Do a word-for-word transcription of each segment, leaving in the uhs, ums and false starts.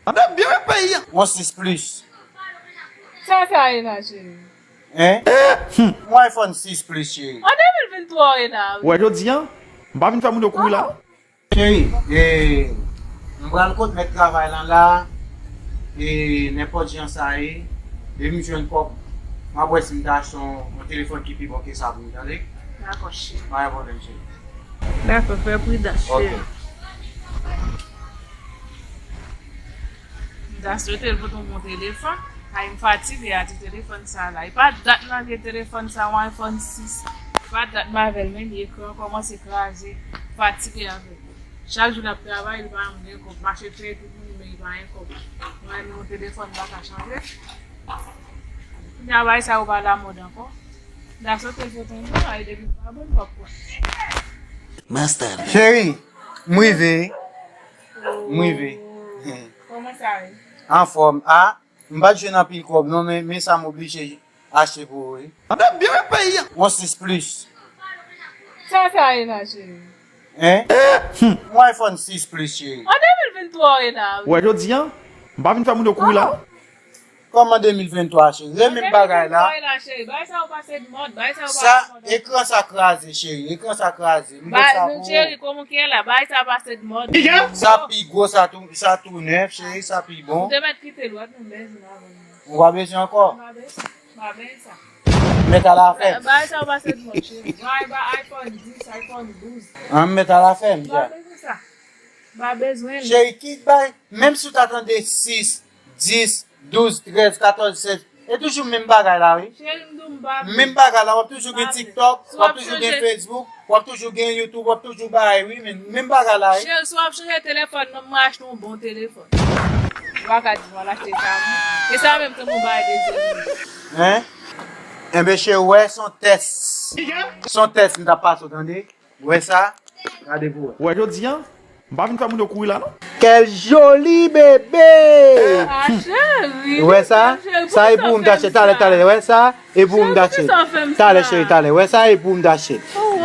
An de byen men peyi an. Yon sis plis. Sa sa ye la, cheri? Hein? Yon iPhone sis plis, cheri. An de mil venntwa w ye la, wi. Wè jodi an, m pa vin fè moun yo kouri la non. Cheri, e, m pral kot mèt travay lan la, e, nenpòt jan sa ye, depi m jwenn kòb, m ap wè si m ta achte yon, yon telefòn ki pi bon ke sa pou m, tande? Dakò, cheri. Pa gen pwoblèm, cheri. Dakò, fè pridans, cheri. Ok. M ta swete l pote yon bon telefòn. Ay, m fatige a ti telefòn sa la. E pa dat m lage telefòn sa, yon iPhone sis. E pa dat m avè l, men li ekran kòmanse kraze. M fatige avè l. Chak jou l ap travay, li pa janm gen kòb. M achte fèy tout moun, men li pa gen kòb. Mwen, yon telefòn m pa ka chanje. Kounye a, bagay sa yo pa lamòd ankò. M ta swete l pote yon bon, ay, depi l pa bon, m p ap pran. Master. Cheri, m rive. M rive. Kòman sa ye? Anfòm. A, m pa t jwenn anpil kòb non, men, men sa m oblije achte pou ou, wi. An de byen men peyi an. Yon sis plis. Sa sa ye la, cheri? Hein? Yon iPhone sis plis, cheri. An de mil venntwa w ye la, wi. Wè jodi an, m pa vin fè moun yo kouri la non. Kòman de mil venntwa, cheri? E menm bagay la. Bagay sa yo pase de mòd, bagay sa yo pase de mòd. Sa, ekran sa kraze, cheri. Ekran sa kraze. M pot sa pou ou. Cheri, kòman ki ye la? Bagay sa pase de mòd. Sa pi gwo, sa tou, sa tou nèf, cheri, sa pi bon. Ou te mèt kite l, w ap nou bezwen avè l. Ou pa bezwen ankò? M pa bezwen, m pa bezwen sa. Mèt al afè m. Bagay sa yo pase de mòd, cheri. Bagay ba iPhone dis, iPhone douz. An, m mèt al afè m, ja. M pa bezwen sa. M pa bezwen l. Cheri, ki bay, menm si w ta tande sis, dis, douz, trèz, katòz, sèz, e toujou menm bagay la, wi. Cheri, m di w m pa vle. Menm bagay la, w ap toujou gen TikTok, w ap toujou gen Facebook, w ap toujou gen YouTube, w ap toujou bay, wi, men menm bagay la, wi. Cheri, si w ap chanje telefòn, ban mwen achte yon bon telefòn. Ou pa ka di m al achte sa, non. E sa menm, tankou yon bagay dezyèm. Hein? Enben, cheri, w wè, se yon tès. Se yon tès m t ap pase w, tande? Ou wè sa? Gade pou wè. Ou wè jodi an, m pa vin fè moun yo kouri la non. Quel joli bébé! Ah, cheri, ou wè sa? Sa e pou ou m t achte talè, talè. Ou wè sa? E pou ou m t achte. Talè, cheri, talè. Ou wè sa? E pou ou m t achte.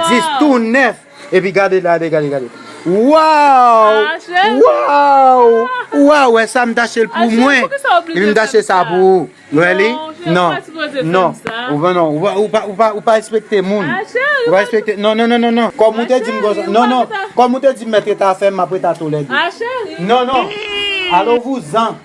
Dis tou nèf. Epi gade, gade, gade, gade. Waw! Waw! Waw! Ou wè sa? M t achte l pou mwen. Epi m t achte sa pou ou. Ou wè li? Non, non. Ou pa, non, ou pa, ou pa, ou pa respekte moun. Ou pa respekte. Non, non, non, non, non. Kòm ou te di m konsa. Non, non. Kòm ou te di m mèt rete afè m, m ap rete atò lède. Non, non. Alò vouzan.